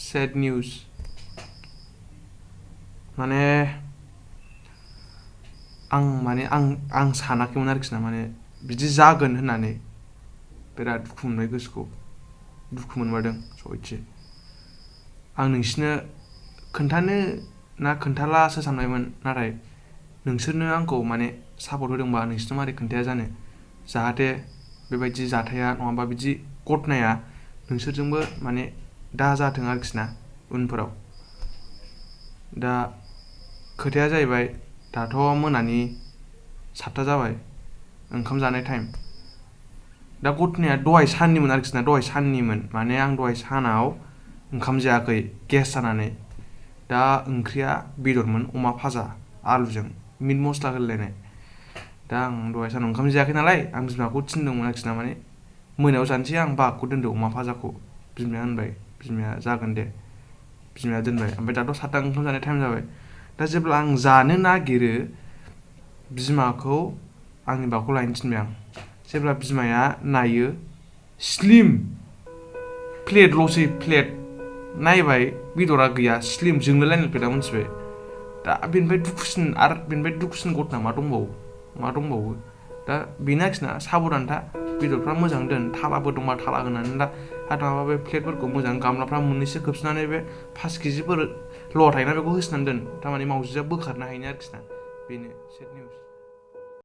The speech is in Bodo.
सेड निउज माने आं सानाखैमोन आरोखि ना माने बिदि जागोन होननानै बिराद दुखु मोनबाय गोसोखौ दुखु मोनबादों सयथि आं नोंसिनो खोन्थानो ना खोन्थालासो सानबायमोन नाथाय नोंसोरनो आंखौ माने सापर्ट होदोंबा नोंसोरनो मारै खोन्थाया जानो जाहाथे बेबायदि जाथाया नङाबा बिदि घटनाया नोंसोरजोंबो माने दा जाथों आरोखि ना उनफोराव दा खोथाया जाहैबाय दाथ' मोनानि 7टा जाबाय ओंखाम जानाय टाइम दा घटनाया दहाय साननिमोन आरोखि ना दहाय साननिमोन माने आं दहाय सानाव ओंखाम जायाखै गेस जानानै दा ओंख्रिया बेदरमोन अमा भाजा आलुजों मिट मस्ला होलायनाय दा आं दहाय सानाव ओंखाम जायाखै नालाय आं बिमाखौ थिनदोंमोन आरोखि ना माने मोनायाव जानोसै आं बागखौ दोनदो अमा भाजाखौ बिमाया होनबाय बिमाया जागोन दे बिमाया दोनबाय ओमफ्राय दाथ' 7टा ओंखाम जानाय टाइम जाबाय दा जेब्ला आं जानो नागिरो बिमाखौ आंनि बागखौ लायनो थिनबाय आं जेब्ला बिमाया नायो स्लिम प्लेटल'सै प्लेट नायबाय बेदरा गैया स्लिम जोंलायलायनाय प्लेटआ मोनथिबाय दा बेनिफ्राय दुखुसिन घटना मा दंबावो दा बेनो आरोखि ना साबधान था बेदरफ्रा मोजां दोन थालाफोर दंबा थाला होनानै दा आरो नङाबा बे प्लेटफोरखौ मोजां गामलाफ्रा मोननैसो खोबसिननानै बे 5 केजिफोर ल'आ थायोना बेखौ होसिननानै दोन थारमाने मावजिया बोखारनो हायिनि आरोखि ना बेनो सेड निउस